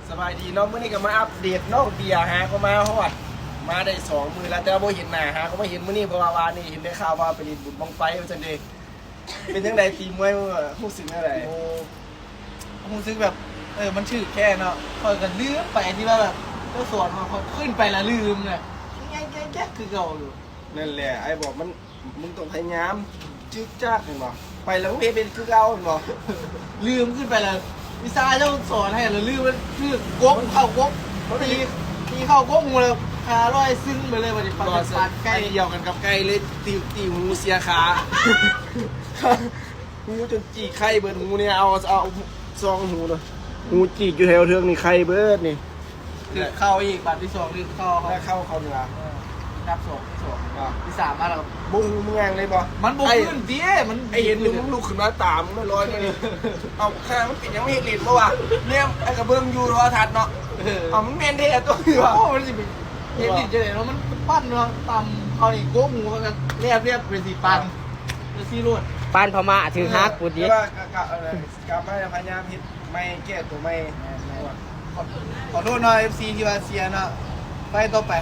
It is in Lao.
ສະບາຍດີເນາະ ມື້ນີ້ກໍມາອັບເດດນ້ອງເບຍ ຫາກໍມາຮອດ ມາໄດ້ສອງມື້ແລ້ວ ແຕ່ວ່າບໍ່ເຫັນໜ້າ ຫາກໍມາເຫັນມື້ນີ້ ເພາະວ່າວານນີ້ເຫັນໄດ້ຂ່າວວ່າໄປຫຼິ້ນບຸນບັ້ງໄຟວ່າຊັ້ນເດ. ເປັນຈັ່ງໃດຕີມວຍ ຮູ້ສຶກແນວໃດ? ໂອ້ ຮູ້ສຶກແບບ ເອີ ມັນຖືກແທ້ເນາະ ຂ້ອຍກໍລືມໄປທີ່ວ່າແບບເຈົ້າສອນ ຂ້ອຍຂຶ້ນໄປແລ້ວລືມນະ ແກ້ກໆ ຄືເກົ່າຢູ່. ນັ້ນແຫຼະ ອ້າຍບອກມັນ ມຶງຕ້ອງພະຍາຍາມຈຶກຈັກ ເຫັນບໍ່? ໄປແລ້ວເຮັດເປັນຄືເກົ່າ ເຫັນບໍ່? ລືມ ຂຶ້ນໄປແລ້ວ ວິຊາເຈົ້າສອນໃຫ້ແລ້ວລືມ ມັນຖືກກົກເຂົ້າກົກ ຕີ ຕີເຂົ້າກົກຫູແລ້ວ ຂາລອຍຊຶ້ງໄປເລີຍ ບັດນີ້ປານ ປານໄກ່ ອັນດຽວກັນກັບໄກ່ເລີຍ ຕີ ຕີຫູເສຍຂາ ຫູຈົນຈີກໄຂ່ເບິດຫູນີ້ ເອົາ ເອົາສອງຫູເນາະ ຫູຈີກຢູ່ແຖວເທິງນີ້ໄຂ່ເບິດນີ້. ຖືກເຂົ້າອີກ ບາດທີສອງຖືກເຂົ້າ ແລ້ວເຂົ້າ ເຂົ້າເໜືອ ເອີ ນັບສອງ ທີສອງ ອ່າ ທີສາມມາແລ້ວ ບໍ່ຮູ້ເມືອງເລີຍບໍ່? ມັນບໍ່ ໄອ້ ຂຶ້ນຕິ ມັນ ໄອ້ເຫັນມຶງລຸກຂຶ້ນມາຕາມ ມັນລອຍມານີ້ ເອົາ ຂ້າງມັນເປັນຫຍັງ ມັນເຮັດຫຼິ້ນບໍ່ວະ? ແນມ ໄອ້ກໍເບິ່ງຢູ່ໂທລະທັດເນາະ ເອີ ເອົາ ມັນແມ່ນແທ້ຕົວນີ້ວະ? ໂອ້ ມັນຊິໄປເຮັດຫຼິ້ນຈັ່ງໃດເນາະ? ມັນປັ້ນເນາະ ຕຳເຂົ້ານີ້ ໂກງຫົວກັນແລບໆ ເປັນຊິປັ້ນ ອ່າ ຊິໂລດ ປານພະມ້າຖືກຫັກພຸ້ນຕິ ແຕ່ວ່າກໍ ກໍ ເອີ ກັບມາພະຍາຍາມເຮັດໃໝ່ ແກ້ຕົວໃໝ່ ແມ່ນໆ ຂໍໂທດເນາະ ເອັຟຊີ ທີ່ວ່າເຊຍເນາະ ໄຟຕໍ່ໄປ